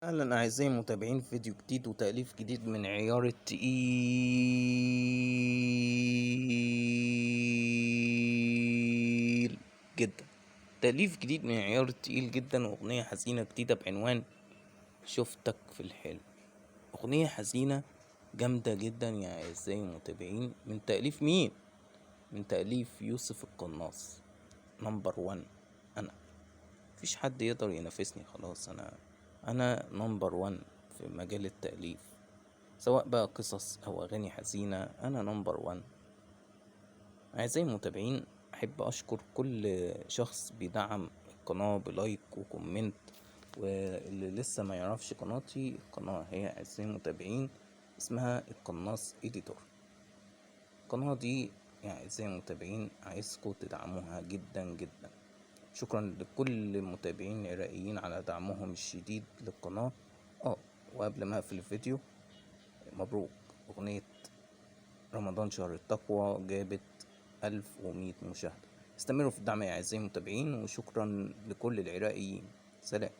اهلا اعزائي المتابعين في فيديو جديد وتأليف جديد من عيار التقيل جدا. تأليف جديد من عيار التقيل جدا، واغنية حزينة جديدة بعنوان شفتك في الحلم. اغنية حزينة جامدة جدا يا اعزائي المتابعين، من تأليف مين؟ من تأليف يوسف القناص، number 1. انا مفيش حد يقدر ينافسني، خلاص انا number 1 في مجال التأليف، سواء بقى قصص او اغاني حزينة، انا number 1. اعزائي المتابعين، احب اشكر كل شخص بيدعم القناة ب like و comment، واللي لسه ما يعرفش قناتي، القناة هي اعزائي المتابعين اسمها القناص اديتور. القناة دي يا اعزائي المتابعين عايزكم تدعموها جدا جدا. شكرا لكل المتابعين العراقيين على دعمهم الشديد للقناة. وقبل ما اقفل الفيديو، مبروك اغنية رمضان شهر التقوى جابت 1100 مشاهدة. استمروا في الدعم يا اعزائي المتابعين، وشكرا لكل العراقيين. سلام.